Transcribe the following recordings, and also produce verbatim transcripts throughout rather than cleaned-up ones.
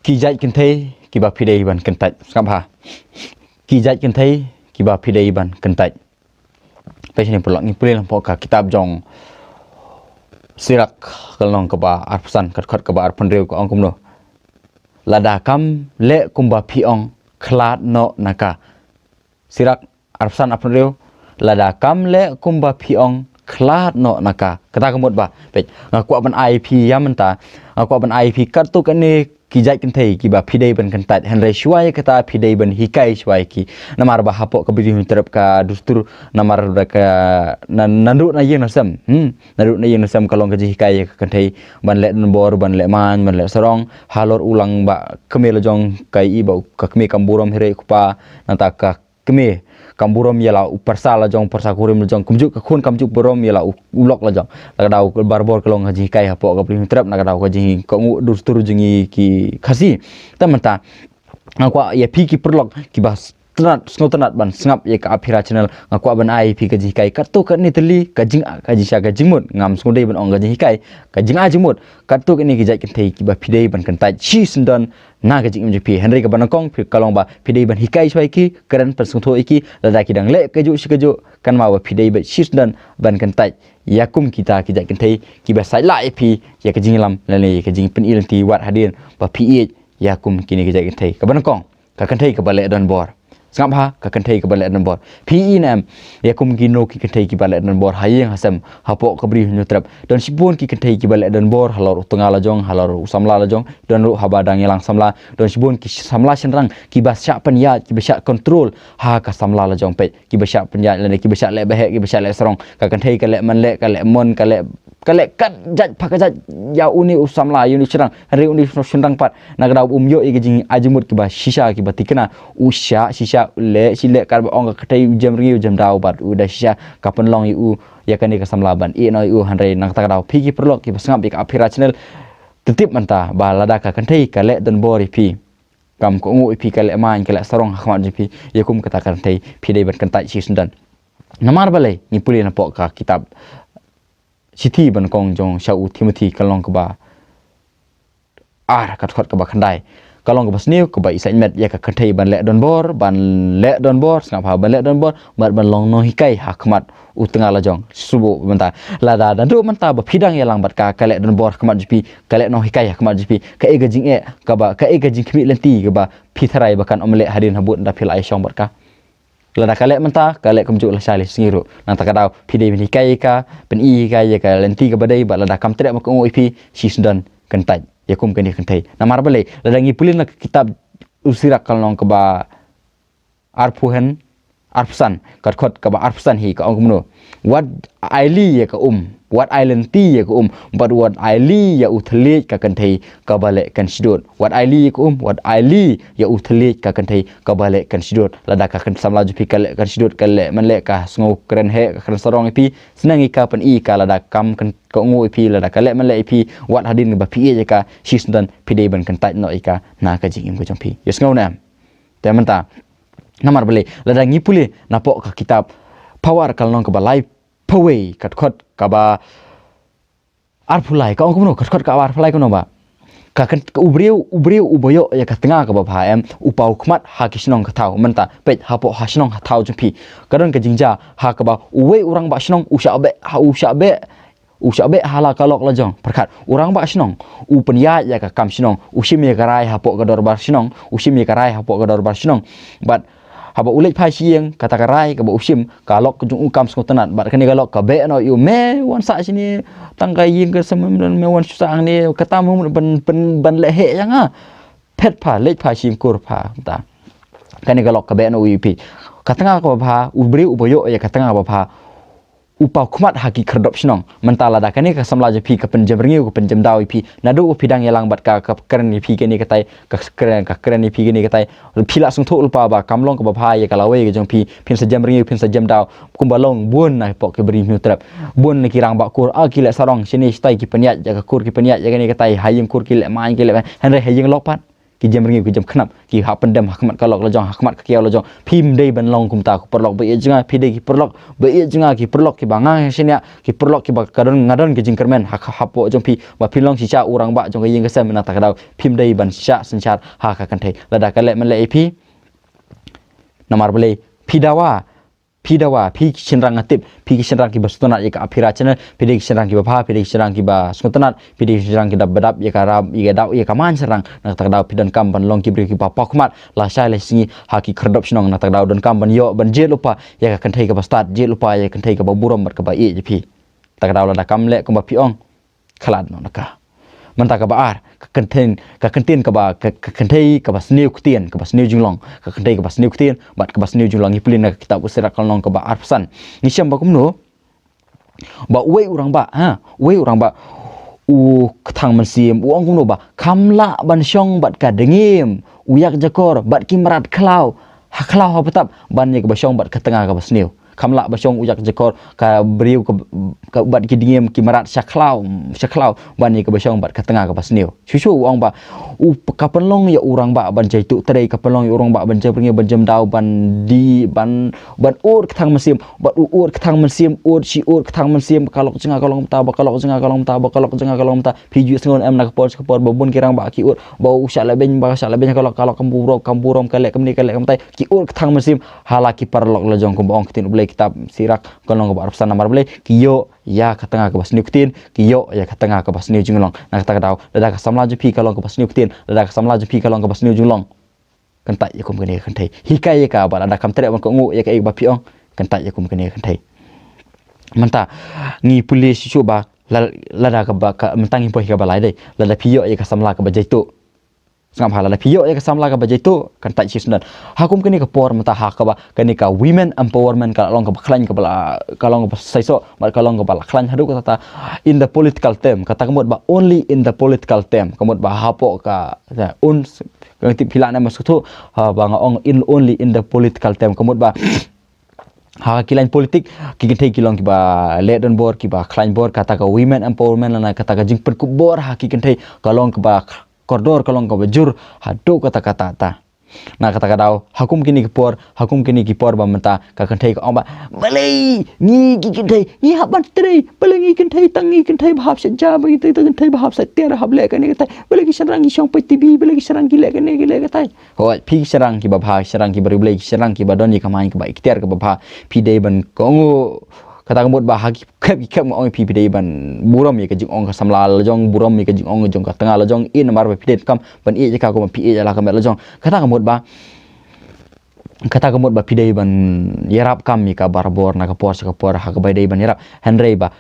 Ki jait kynthei kiba phi dei ban kyntait. Sngap ha. Ki jait kynthei kiba phi dei ban kyntait. Peit shane paralok, ngi pule lyngba ka kitab jong Sirak ka lynnong kaba arphew san, ka dkhot kaba arphew hynriew ka ong kumno: Lada kam leh kumba phi ong, khlad noh na ka. Sirak arphew san arphew hynriew: Lada kam leh kumba phi ong, khlad noh na ka. Kata ka mut ba, peit, nga kwah ban ai ïa phi ïa mynta, nga kwah ban ai ïa phi katto katne ki jait kynthei kiba phi dei ban kyntait, hynrei shuwa ïa kata phi dei ban hikai shuwa ïa ki. Namar ba hapoh ka Bri Hynñiewtrep ka dustur, namar ba ka na, naduh na ïing na sem, hmm, naduh na ïing na sem ka long ka jinghikai ïa ka kynthei ban leh donbor, ban leh main, ban leh sarong, halor u lang ba kmie la jong ka ïohi ba ka kmie kam burom hi re u kpa, nangta ka kmie kam burom ïa la u pyrsa la jong, pyrsa kurim la jong, kumjuh ka khun kam ju burom ïa la u, u lok la jong. Na ka daw barabor ka long ka jinghikai hapoh ka Bri Hynñiewtrep, na ka daw ka jingkohnguh dustur jong ngi ki Khasi. Te mynta nga kwah ïa phi ki paralok kiba s-, tynnat, sngewtynnat ban sngap ïa ka Aphira Channel, nga kwah ban ai ïa phi ka jinghikai katto katne tylli, ka jing, ka jingshisha ka jingmut, ngam sngewdei ban ong ka jinghikai, ka jingai jingmut, katto katne ki jait kynthei kiba phi dei ban kyntait shisyndon na ka jingim jong phi. Hynrei kaba nyngkong phi, ka long ba phi dei ban hikai shuwa ïa ki, kren pynsngewthuh ïa ki, lada ki dang leh kajuh shi kajuh, kynmaw ba phi dei ban shisyndon ban kyntait ïa kum kita ki jait kynthei kiba sait lah ïa phi ïa ka jingïalam lane ïa ka jingpyni lynti wat hadien ba phi ïeit ïa kum kine ki jait kynthei. Kaba nyngkong, ka kynthei kaba leh donbor. Sngap ha, ka kynthei kaba leh donbor. Phi i ne em ïa kum kino ki kynthei kiba leh donbor ha ïing ha sem hapoh ka Bri Hynñiewtrep? Don shibun ki kynthei kiba leh donbor halor u tnga la jong, halor u samla la jong. Don ruh haba dang ïalang samla, don shibun ki samla shynrang kiba shah pynïaid, kiba shah control ha ka samla la jong, peit, kiba shah pynïaid lane kiba shah leh baheh, kiba shah leh sarong. Ka kynthei ka leh man leh, ka leh mon, ka leh, ka leh kat jait pa ka jait ïa une u samla, ïa une u shynrang. Hynrei une u shynrang pat, na ka daw um ïoh ïa ka jingai jingmut kiba shisha, kiba thikna, u shah shisha, u leh shi leh, katba ong ka kynthei, u jem rngiew jem daw bad u da shisha, ka pynlong ïa u, ïa kane ka samla ban ïeh noh ïa u. Hynrei na kata ka daw phi ki paralok kiba sngap ïa ka Aphira Channel, to tip mynta ba lada ka kynthei ka leh donbor ïa phi, kam kohnguh ïa phi, ka leh main, ka leh sarong ha khmat jong phi, ïa kum kata ka kynthei phi dei ban kyntait shisyndon. Namar balei? Ngi pule napoh ka kitab Shithi ba nyngkong jong sha u Timothi ka lynnong kaba ar, ka dkhot kaba khyndai. Ka long kaba sniew, kaba isynei met ïa ka kynthei ban leh donbor, ban leh donbor, sngap ha, ban leh donbor bad ban long nonghikai ha khmat u tnga la jong. Shu buh mynta, lada naduh mynta ba phi dang ïalang bad ka, ka leh donbor ha khmat jong phi, ka leh nonghikai ha khmat jong phi, kaei ka jingeh kaba, kaei ka jingkhmih lynti kaba phi tharai ba kan ym leh hadien habud ynda phi la ïashong bad ka? Lada ka leh mynta, ka leh kumjuh lashai lashisngi ruh. Nangta ka daw phi dei ban hikai ïa ka, pyni ïa ka ïa ka lynti kaba dei, bad lada kam treh ban kohnguh ïa phi, shisyndon kyntait ïa kum kane ka kynthei. Namar balei? Lada ngi pule na ka kitab u Sirak ka lynnong kaba arphew hynriew, arphew san, ka dkhot kaba arphew san hi, ka ong kumno: Wat ailad ïa ka um, wat ailad lynti ïa ka um, bad wat ailad ïa u thylliej ka kynthei kaba leh kynshitom. Wat ailad ïa ka um, wat ailad ïa u thylliej ka kynthei kaba leh kynshitom. Lada ka kyn-, samla jong phi ka leh kynshitom, ka leh man leh, ka sngew kren heh, ka kren sarong ïa phi, sneng ïa ka, pyni ïa ka, lada kam kyn-, kohnguh ïa phi, lada ka leh man leh ïa phi, wat hadien ba phi ïeit ïa ka, shisyndon phi dei ban kyntait noh ïa ka na ka jingim ka jong phi. Ïohsngew ne em? Te mynta, namar balei? Lada ngi pule napoh ka kitab Paoh ka lynnong kaba laiphew wei, ka dkhot kaba arphew lai, ka ong kumno, ka dkhot kaba arphew lai kumno ba: Ka kyn-, ka u briew, u briew uba ïoh ïa ka tnga kaba bha, em, u paw khmat ha ki shnong ka thaw. Mynta peit, hapoh ha shnong ha thaw jong phi, ka don ka jingjia ha kaba uwei u rangbah shnong u shah beh, ha u shah beh, u shah beh ha la ka lok la jong. Pyrkhat, u rangbah shnong u pynïaid ïa ka kam shnong, u shim ïa ka rai hapoh ka dorbar shnong, u shim ïa ka rai hapoh ka dorbar shnong. Bad haba u leit phai sha ïing, kata ka rai kaba u shim, ka lok ka jong u kam sngewtynnat, bad kane ka lok ka beh noh ïa u: Me wan sah shane, tang ka ïing ka sem, me wan sah hangne, kata me ban, ban, ban leh heh ïa nga. Phet pha, leit pha sha ïing kur pha, ta. Kane ka lok ka beh noh ïa phi. Ka tnga kaba bha, u briew uba ïoh ïa ka tnga kaba bha, u paw khmat ha ki khyrdop shnong. Mynta lada kane ka samla jong phi ka pynjem rngiew, ka pynjem daw ïa phi, naduh ba phi dang ïalang bad ka, ka kren ïa phi kane katai, ka kren, ka kren ïa phi kane katai, phi la sngewthuh lypa ba kam long kaba bha ïa ka lawei ka jong phi, phin sa jem rngiew, phin sa jem daw. Kumba long bun napoh ka Bri Hynñiewtrep, bun na ki rangbah kur, ah, ki leh sarong shane shatai, ki pynïaid ïa ka kur, ki pynïaid ïa kane katai, ha ïing kur ki leh main, ki leh main, hynrei ha ïing lok pat ki jem rngiew, ki jem khnap, ki hap pyndem ha khmat ka lok la jong, ha khmat ka kiaw la jong. Phim dei ban long kumta, ko paralok ba ïeit jong nga, phi dei ki paralok ba ïeit jong nga, ki paralok kiba nga shaniah, ki paralok kiba ka don, nga don ka jingkyrmen ha, ha, hapoh jong phi, ba phi long shisha u rangbah jong ka ïing ka sem. Nangta ka daw phim dei ban shah synshar ha ka kynthei. Lada ka leh mynleh ïa phi, namar balei? Phi dawa, phi dawa, phi ki shynrang, nga tip phi ki shynrang kiba sngewtynnat ïa ka Aphira Channel, phi dei ki shynrang kiba bha, phi dei ki shynrang kiba sngewtynnat, phi dei ki shynrang kiba dap, dap ïa ka ram, ïa ka daw, ïa ka man shynrang. Nangta ka daw phi donkam ban long ki briew kiba paw khmat lashai lashisngi ha ki khyrdop shnong. Nangta ka daw donkam ban ïoh, ban jied lypa ïa ka kynthei kaba stad, jied lypa ïa ka kynthei kaba burom bad kaba ïeit ïa phi. Nangta ka daw lada kam leh kumba phi ong, khlad noh na ka. Mynta kaba ar, ka kyntien, ka kyntien kaba, ka, ka kynthei kaba sniew ktien, kaba sniew jinglong, ka kynthei kaba sniew ktien bad kaba sniew jinglong. Ngi pule na ka kitab u Sirak ka lynnong kaba arphew san. Ngi shem ba kumno, ba uwei u rangbah, ha, uwei u rangbah, u kthang mynsiem, u ong kumno ba, kam lah ban shong bad ka dngiem, u ïakjakor bad ki mrad khlaw, ha khlaw ha btap, ban ïa kaba shong bad ka tnga kaba sniew. Kam lah ba shong u ïakjakor, ka briew ka, ka bad ki dngiem ki mrad sha khlaw, sha khlaw, ban ïa kaba shong bad ka tnga kaba sniew. Shuh shuh u ong ba, u, ka pynlong ïa u rangbah ban jaituh trei, ka pynlong ïa u rangbah ban jem rngiew, ban jem daw, ban die, ban, ban ur kthang mynsiem, bad u ur kthang mynsiem, ur shi ur kthang mynsiem, ba ka lok jong nga ka long mynta, ba ka lok jong nga ka long mynta, ba ka lok jong nga ka long mynta. Phi ju sngew em na ka por sha ka por, ba bun ki rangbah ki ur, ba u shah leh beiñ, ba ka shah leh beiñ, ka lok, ka lok kam burom, kam burom, ka leh kumne, ka leh kumtai. Ki ur kthang mynsiem ha la ki paralok la jong, kumba ong ka ktien U Blei, kitab Sirak ka lynnong kaba arphew san, namar balei? Ki ïoh ïa ka tnga kaba sniew ktien, ki ïoh ïa ka tnga kaba sniew jinglong. Nangta ka daw, lada ka samla jong phi ka long kaba sniew ktien, lada ka samla jong phi ka long kaba sniew jinglong, kyntait ïa kum kane ka kynthei. Hikai ïa ka, bad lada kam treh ban kohnguh ïa kaei ba phi ong, kyntait ïa kum kane ka kynthei. Mynta ngi pule shuh shuh ba, la-, lada kaba, ka, mynta ngi poi ha kaba lai dei. Lada phi ïoh ïa ka samla kaba jaituh, sngap ha, lada phi ïoh ïa ka samla kaba jaituh, kyntait shisyndon. Ha kum kane ka por mynta, ha kaba kane ka women empowerment ka long kaba khlaiñ, kaba la, ka long kaba saisoh, bad ka long kaba la khlaiñ haduh katta katta in the political term. Kata ka mut ba only in the political term. Ka mut ba hapoh ka, ka un, ka tip phi lah ne em sngewthuh, ha, ba nga ong in, only in the political term. Ka mut ba ha ki laiñ politik, ki kynthei ki long kiba leh donbor, kiba khlaiñ bor. Kata ka women empowerment lane kata ka jingpynkup bor ha ki kynthei ka long kaba kordor, ka long kaba jur haduh katta katta. Na kata ka daw, ha kum kine ki por, ha kum kine ki por ba mynta, ka kynthei ka ong ba, balei ngi ki kynthei ngi hap ban trei, balei ngi kynthei, tang ngi kynthei ba hap shet ja, ba ngi kynthei ba hap shet tiar, hap leh kane katai, balei ki shynrang ki shong peit T V, balei ki shynrang ki leh kane, ki leh katai. Hooid, phi ki shynrang kiba bha, ki shynrang kiba riewblei, ki shynrang kiba don ïa ka main kaba iktiar kaba bha, phi dei ban kohnguh. Kata ka mut ba ha ki khep ki khep nga ong ïa phi, phi dei ban burom ïa ka jingong ka samla la jong, burom ïa ka jingong jong ka tnga la jong, in namar ba phi dei kam ban ïeit ïa ka kumba phi ïeit ïa la ka met la jong. Kata ka mut ba, kata ka mut ba phi dei ban ïarap kam ïa ka barabor na ka por sha ka por, ha kaba dei ban ïarap. Hynrei ba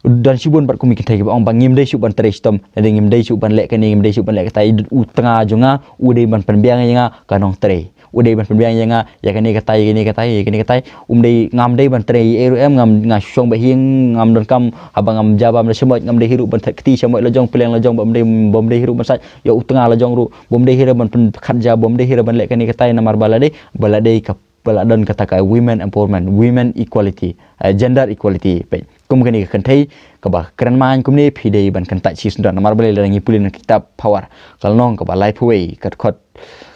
don shibun bad kum ki kynthei kiba ong ba ngim dei shuh ban trei shitom, lane ngim dei shuh ban leh kane, ngim dei shuh ban leh katai, u tnga jong nga u dei ban pynbiang ïa nga ka nongtrei. U dei ban pynbiang ïa nga ïa kane katai, ïa kane katai, ïa kane katai. Um dei, ngam dei ban trei ei ruh em, ngam, nga shu shong beit hi, ngam donkam, haba ngam ja bam da shamoit, ngam dei hi ruh ban thait kti shamoit la jong, pliang la jong, bym dei, bym dei hi ruh ban sait ïa u tnga la jong ruh, bym dei hi ruh ban pynkhat ja, bym dei hi ruh ban leh kane katai, namar ba la dei, ba la dei ka, ba la don kata ka women empowerment, women equality, eh, gender equality. Peit, kum kane ka kynthei kaba kren main kumne, phi dei ban kyntait shisyndon. Namar balei? Lada ngi pule na kitab Power ka lynnong kaba laiphew wei, ka dkhot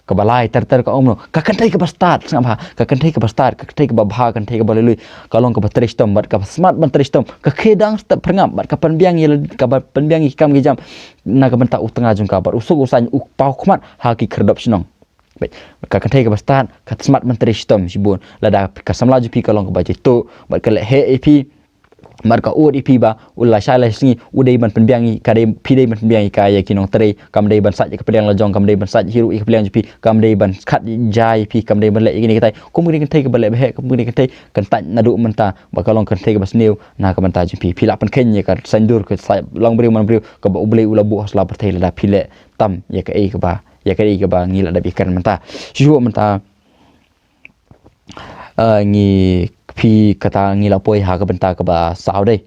kaba lai ter ter ka ong kumno, ka kynthei kaba stad, sngap ha, ka kynthei kaba stad, ka kynthei kaba bha, ka kynthei kaba lui lui, ka long kaba trei shitom bad kaba smat ban trei shitom, ka khie dang step phyrngap bad ka pynbiang ïa la, kaba pynbiang ïa ki kam ki jam na ka bynta u tnga jong ka, bad u suk u saiñ u paw khmat ha ki khyrdop shnong. Bad ka kynthei kaba stad ka smat ban trei shitom shibun. Lada ka samla jong phi ka long kaba jaituh bad ka leh heh ïa phi, bad ka ud ïa phi ba u lashai lashisngi u dei ban pynbiang ïa ka, dei, phi dei ban pynbiang ïa ka ïa ki nongtrei. Kam dei ban sait ïa ka pliang la jong, kam dei ban sait hi ruh ïa ka pliang jong phi, kam dei ban khat ja ïa phi, kam dei ban leh ïa kine kitai. Kum kine ki kynthei kaba leh ba heh, kum kine ki kynthei, kyntait naduh mynta ba ka long kynthei kaba sniew na ka bynta jong phi. Phi lah pynkheiñ ïa ka saiñdur ka saiñ long briew man briew kaba U Blei u la buh ha sla pyrthei, lada phi leh tam ïa kaei kaba, ïa kaei kaba ngi la dep ïakren mynta. Shuh shuh mynta, eh, ngi, phi, kata ngi la poi ha ka bynta kaba saw dei.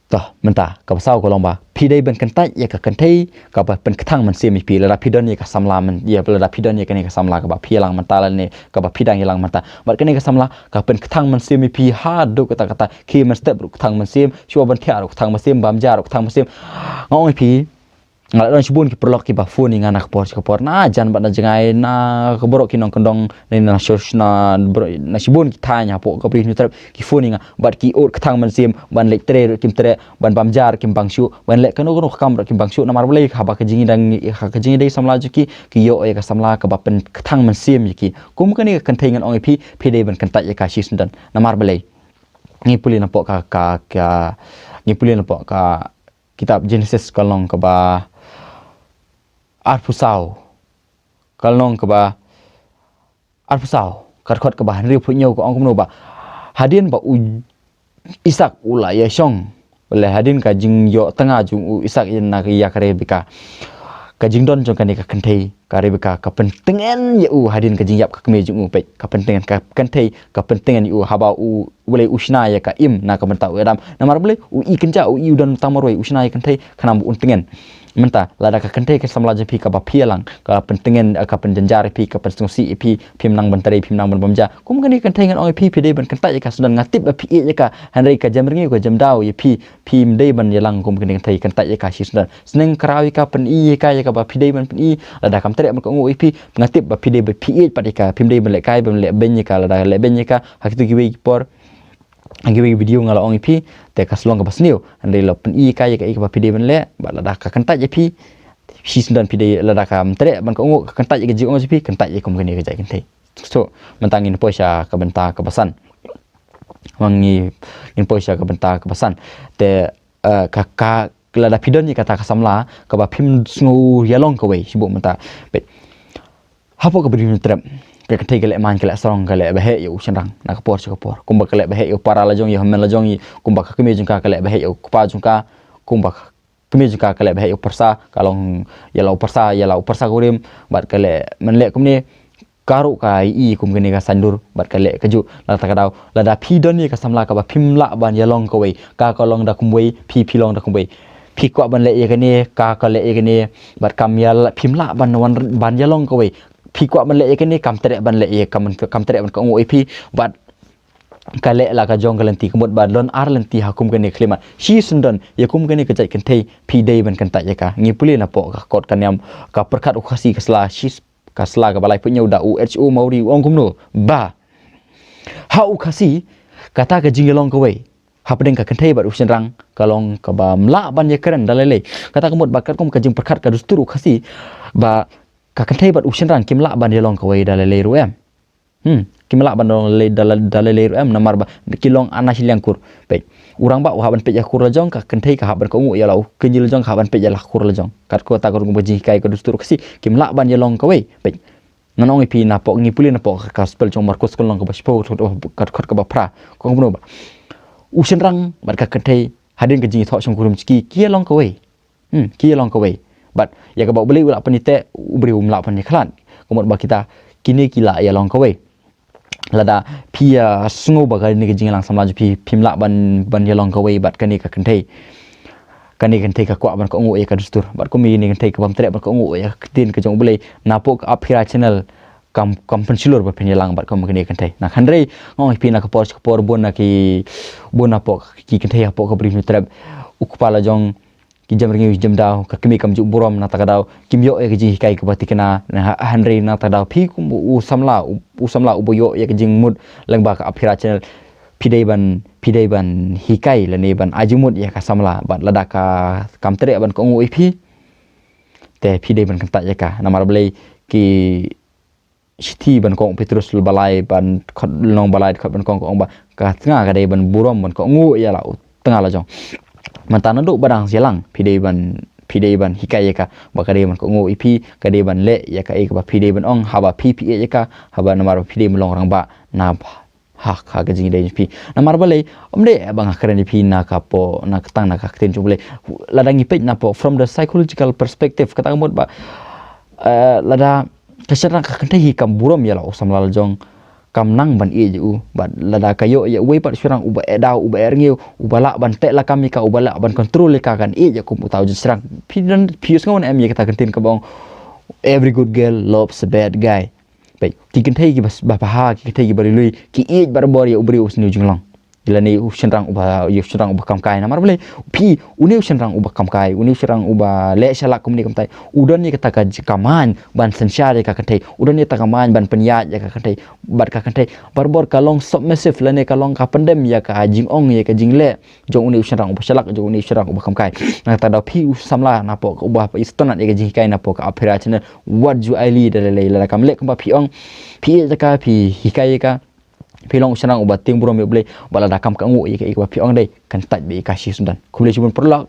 To, mynta kaba saw ka long ba phi dei ban kyntait ïa ka kynthei kaba pynkthang mynsiem ïa phi. Lada phi don ïa ka samla myn-, ïa, lada phi don ïa kane ka samla kaba phi ïalang mynta lane kaba phi dang ïalang mynta, bad kane ka samla ka pynkthang mynsiem ïa phi haduh katta katta, khie mynstep ruh kthang mynsiem, shuwa ban thiah ruh kthang mynsiem, bam ja ruh kthang mynsiem. Nga ong ïa phi, Nga la don shibun ki paralok kiba phone ïa nga na ka por sha ka por, na jan bad na jngai, na ka baroh ki nongkyndong, na, na shos, na baroh, na shibun ki thaiñ hapoh ka Bri u Hynñiewtrep ki phone ïa nga bad ki ud kthang mynsiem ban leit trei ruh kim treh, ban bam ja ruh kim bang shuh, ban leh kano kano ka kam ruh kim bang shuh. Namar balei? Haba ka jingïadei, ha ka jingïadei samla jong ki, ki ïoh ïa ka samla kaba pynkthang mynsiem ïa ki. Kum kane ka kynthei ngan ong ïa phi, phi dei ban kyntait ïa ka shisyndon. Namar balei? Ngi pule napoh ka, ka, ka, ngi pule napoh ka kitab Genesis ka lynnong kaba arphew saw, ka lynnong kaba arphew saw, ka dkhot kaba hynriewphew hynñiew ka ong kumno ba hadien ba u Isak u la ïashong, lane hadien ka jingïoh tnga jong u Isak ïa na ka, ïa ka Rebeka, ka jingdon jong kane ka kynthei ka Rebeka ka pyntngen ïa u hadien ka jingïap ka kmie jong u. Peit, ka pyntngen, ka kynthei ka pyntngen ïa u, haba u, u Blei u shna ïa ka im na ka bynta u Adam. Namar balei? U i kynja, u i u don tang marwei, u shna ïa ka kynthei khnang ba un tngen. Mynta lada ka kynthei ka samla jong phi kaba phi ïalang ka pyntngen, ka pynjynjar ïa phi, ka pynsngewsih ïa phi, phim nang ban trei, phim nang ban bam ja, kum kane ka kynthei ngan ong ïa phi, phi dei ban kyntait ïa ka shisyndon. Nga tip ba phi ïeit ïa ka, hynrei ka jem rngiew ka jem daw ïa phi, phim dei ban ïalang kum kane ka kynthei, kyntait ïa ka shisyndon. Sneng khraw ïa ka, pyni ïa ka ïa kaba phi dei ban pyni. Lada kam treh ban kohnguh ïa phi, nga tip ba phi dei ba phi ïeit pat ïa ka, phim dei ban lehkai, ban leh beiñ ïa ka. Lada leh beiñ ïa ka ha kito kiwei ki por, ha kiwei ki video nga la ong ïa phi, te ka shu long kaba sniew. Hynrei la pyni ïa ka ïa kaei kaba phi dei ban leh, bad lada ka kyntait ïa phi shisyndon, phi dei, lada kam treh ban kohnguh, ka kyntait ïa ka jingong jong phi, kyntait ïa kum kane ka jait kynthei. So mynta ngin poi sha ka bynta kaba san. Mynta ngi, ngin poi sha ka bynta kaba san. Te, eh, ka, ka, lada phi don ïa kata ka samla kaba phim sngew ïalong kawei, shibun mynta. Peit, hapoh ka Bri u Hynñiewtrep, ka kynthei ka leh main, ka leh sarong, ka leh baheh ïa u shynrang na ka por sha ka por. Kumba ka leh baheh ïa u para la jong, ïa u hynmen la jong, kumba ka kmie jong ka ka leh baheh ïa u kpa jong ka, kumba ka kmie jong ka ka leh baheh ïa u pyrsa, ka long ïa la u pyrsa, ïa la u pyrsa kurim, bad ka leh, men leh kumne, ka ruh ka i kum kane ka saiñdur bad ka leh kajuh. Na kata ka daw, lada phi don ïa ka samla kaba phim lah ban ïalong kawei, ka ka long da kumwei, phi phi long da kumwei. Phi kwah ban leh ïa kane, ka ka leh ïa kane, bad kam ïa la, phim lah ban wan, ban ïalong kawei. Phi kwah ban leh ïa kane, kam treh ban leh ïa, kam, kam treh ban kohnguh ïa phi, bad ka leh la ka jong ka lynti, ka mut ba don ar lynti ha kum kane ka khyllipmat. Shisyndon ïa kum kane ka jait kynthei phi dei ban kyntait ïa ka. Ngi pule napoh ka kot ka niam, ka pyrkhat u Khasi ka sla, shi, ka sla kaba laiphew hynñiew da u H O Mawrie, u ong kumno ba ha u Khasi, kata ka jingïalong kawei hapdeng ka kynthei bad u shynrang ka long kabym lah ban ïakren da lei lei. Kata ka mut ba katkum ka jingpyrkhat ka dustur u Khasi, ba ka kynthei bad u shynrang kim lah ban ïalong kawei da lei lei ruh em. Hmm, kim lah ban ïalong da lei, da lei, da lei lei ruh em, namar ba ki long ana shiliang kur. Peit, u rangbah u hap ban peit ïa ka kur la jong, ka kynthei ka hap ban kohnguh ïa la u kynjah la jong, ka hap ban peit ïa la ka kur la jong. Katkum kata ka ruh ka jinghikai ka dustur Khasi, kim lah ban ïalong kawei. Peit, ngan ong ïa phi napoh, ngi pule napoh ka Gospel jong u Markos ka lynnong kaba shiphew, ka dkhot kaba phra, ka ong kumno ba u shynrang bad ka kynthei hadien ka jingïathoh shongkurim jong ki, ki ïalong kawei. Hmm, ki ïalong kawei. Bad ïa kaba U Blei u lah pynïateh, u briew um lah pynïakhlad. Ka mut ba kita kine ki lah ïalong kawei. Lada phi ïa sngew ba kane ka jingïalang samla jong phi, phim lah ban, ban ïalong kawei bad kane ka kynthei, kane ka kynthei ka kwah ban kohnguh ïa ka dustur, bad kum kane ka kynthei kabym treh ban kohnguh ïa ka ktien ka jong U Blei, napoh ka App Hira Channel kam, kam pynshlur ba phin ïalang bad kum kane ka kynthei. Na hynrei nga ong ïa phi, na ka por sha ka por, bun na ki, bun napoh ki kynthei hapoh ka Bri u Hynñiewtrep, u kpa la jong, ki jem rngiew ki jem daw, ka kmie kam ju burom. Na kata ka daw kim ïoh ïa ka jinghikai kaba thikna. Na hynrei na kata ka daw phi kum u samla, u, u samla uba ïoh ïa ka jingmut lyngba ka App Hira Channel, phi dei ban, phi dei ban hikai lane ban ai jingmut ïa ka samla, bad lada ka kam treh ban kohnguh ïa phi, te phi dei ban kyntait ïa ka. Namar balei? Ki shithi ban kong Petrus lynnong ba lai, ban dkhot, lynnong ba lai dkhot ban kong, ka ong ba ka tnga ka dei ban burom, ban kohnguh ïa la u tnga la jong. Mynta naduh ba dang sha lang, phi dei ban, phi dei ban hikai ïa ka ba ka dei ban kohnguh ïa phi, ka dei ban leh ïa kaei kaba phi dei ban ong, haba phi phi ïeit ïa ka, haba, namar ba phi dei ban long rangbah na ha, ha ka jingïadei jong phi. Namar balei? Ym dei ba nga kren ïa phi na ka por, na ka tang na ka ktien jong U Blei. Lada ngi peit napoh from the psychological perspective, kata ka mut ba, eh, lada ka shynrang, ka kynthei hi kam burom ïa la u samla la jong, kam nang ban ïeit ïa u. Bad lada ka ïoh ïa uwei pat u shynrang uba eh daw, uba eh rngiew, uba lah ban teh lakam ïa ka, uba lah ban control ïa ka, kan ïeit ïa ka kum uta u shynrang. Phi don, phi sngew ne em ïa kata ka ktien kaba ong, "Every good girl loves a bad guy." Peit, ki kynthei kiba, ba bha, ki kynthei kiba lui lui, ki ïeit barabor ïa u briew u sniew jinglong. lane u shynrang uba, ïa u shynrang uba kam kai. Namar balei? Phi, une u shynrang uba kam kai, une u shynrang uba leh shalak kumne kumtai, u don ïa kata ka j-, ka main ban synshar ïa ka kynthei, u don ïa kata ka main ban pynïaid ïa ka kynthei, bad ka kynthei barabor ka long submissive lane ka long ka pyndem ïa ka jingong ïa ka jingleh jong une u shynrang uba shalak, jong une u shynrang uba kam kai. Nangta da phi u samla napoh ka uba istonat ïa ka jinghikai napoh ka Aphira channel, wat ju ai lei da lei lei, lada kam leh kumba phi ong, phi ïeit ïa ka, phi hikai ïa ka, phi long u shynrang uba tieng burom ïa U Blei, bad lada kam kohnguh ïa kaei kaba phi ong dei, kyntait beit ïa ka shi syndon. Khublei shibun paralok.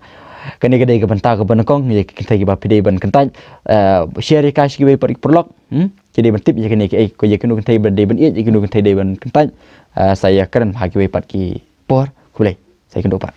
Kane ka dei ka bynta kaba nyngkong ïa ki kynthei kiba phi dei ban kyntait. Eh, share ïa ka sha kiwei pat ki paralok. Hmm? Ki dei ban tip ïa kane kaei, ko ïa kino kynthei ba dei ban ïeit, ïa kino kynthei dei ban kyntait. Eh, sa ïakren ha kiwei pat ki por. Khublei. Sa ïakynduh pat.